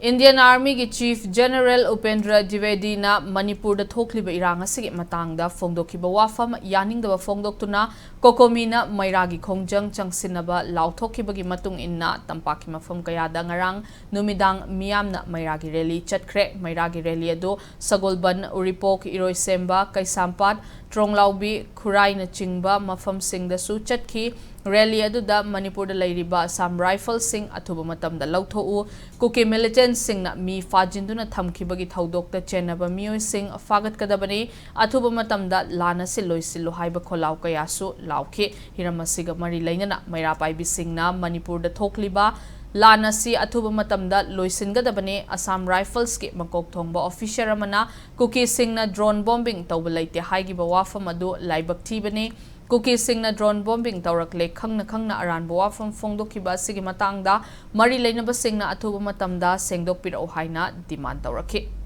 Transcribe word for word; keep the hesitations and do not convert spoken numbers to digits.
Indian Armyꯒꯤ Chief General Upendra ꯗ꯭ꯋꯤꯕꯦꯗꯤꯅ ꯃꯅꯤꯄꯨꯔꯗ ꯊꯣꯛꯂꯤꯕ ꯏꯔꯥꯡ ꯑꯁꯤꯒꯤ ꯃꯇꯥꯡꯗ ꯐꯣꯡꯗꯣꯛꯈꯤꯕ ꯋꯥꯐꯝ ꯌꯥꯅꯤꯡꯗꯕ ꯐꯣꯡꯗꯣꯛꯇꯨꯅ COCOMIꯅ ꯃꯩꯔꯥꯒꯤ ꯈꯣꯡꯖꯪ ꯆꯪꯁꯤꯟꯅꯕ ꯂꯥꯎꯊꯣꯛꯈꯤꯕꯒꯤ ꯃꯇꯨꯡ ꯏꯟꯅ ꯇꯝꯄꯥꯛꯀꯤ ꯃꯐꯝ ꯀꯌꯥꯗ ꯉꯔꯥꯡ ꯅꯨꯃꯤꯗꯥꯡ ꯃꯤꯌꯥꯝꯅ ꯃꯩꯔꯥꯒꯤ rally ꯆꯠꯈ꯭ꯔꯦ꯫ ꯃꯩꯔꯥꯒꯤ rally ꯑꯗꯨ ꯁꯒꯣꯜꯕꯟ, ꯎꯔꯤꯄꯣꯛ, ꯏꯔꯣꯏꯁꯦꯝꯕ, ꯀꯩꯁꯥꯝꯄꯥꯠ, ꯇ꯭ꯔꯣꯡꯂꯥꯎꯕꯤ, ꯈꯨꯔꯥꯏꯅꯆꯤꯡꯕ ꯃꯐꯝꯁꯤꯡꯗꯁꯨ ꯆꯠꯈꯤ꯫ Rally ꯑꯗꯨꯗ ꯃꯅꯤꯄꯨꯔꯗ ꯂꯩꯔꯤꯕ Assam Riflesꯁꯤꯡ ꯑꯊꯨꯕ ꯃꯇꯝꯗ ꯂꯧꯊꯣꯛꯎ, ꯀꯨꯀꯤ militantꯁꯤꯡꯅ ꯃꯤ ꯐꯥꯖꯤꯟꯗꯨꯅ ꯊꯝꯈꯤꯕꯒꯤ ꯊꯧꯗꯣꯛꯇ ꯆꯦꯟꯅꯕ ꯃꯤꯑꯣꯏꯁꯤꯡ ꯐꯥꯒꯠꯀꯗꯕꯅꯤ, ꯑꯊꯨꯕ ꯃꯇꯝꯗ ꯂꯥꯟ ꯑꯁꯤ ꯂꯣꯏꯁꯤꯜꯂꯨ ꯍꯥꯏꯕ ꯈꯣꯜꯂꯥꯎ ꯀꯌꯥꯁꯨ ꯂꯥꯎꯈꯤ꯫ ꯍꯤꯔꯝ ꯑꯁꯤꯒ ꯃꯔꯤ ꯂꯩꯅꯅ ꯃꯩꯔꯥ ꯄꯥꯏꯕꯤꯁꯤꯡꯅ ꯃꯅꯤꯄꯨꯔꯗ ꯊꯣꯛꯂꯤꯕ ꯂꯥꯟ ꯑꯁꯤ ꯑꯊꯨꯕ ꯃꯇꯝꯗ ꯂꯣꯏꯁꯤꯟꯒꯗꯕꯅꯤ꯫ Assam Riflesꯀꯤ ꯃꯀꯣꯛ ꯊꯣꯡꯕ officer ꯑꯃꯅ ꯀꯨꯀꯤꯁꯤꯡꯅ drone bombing ꯇꯧꯕ ꯂꯩꯇꯦ ꯍꯥꯏꯈꯤꯕ ꯋꯥꯐꯝ ꯑꯗꯨ ꯂꯥꯏꯕꯛ ꯊꯤꯕꯅꯤ꯫ ꯀꯨꯀꯤꯁꯤꯡꯅ drone bombing ꯇꯧꯔꯛꯂꯦ ꯈꯪꯅ ꯈꯪꯅ ꯑꯔꯥꯟꯕ ꯋꯥꯐꯝ ꯐꯣꯡꯗꯣꯛꯈꯤꯕ ꯑꯁꯤꯒꯤ ꯃꯇꯥꯡꯗ ꯃꯔꯤ ꯂꯩꯅꯕꯁꯤꯡꯅ ꯑꯊꯨꯕ ꯃꯇꯝꯗ ꯁꯦꯡꯗꯣꯛꯄꯤꯔꯛꯎ ꯍꯥꯏꯅ demand ꯇꯧꯔꯛꯈꯤ꯫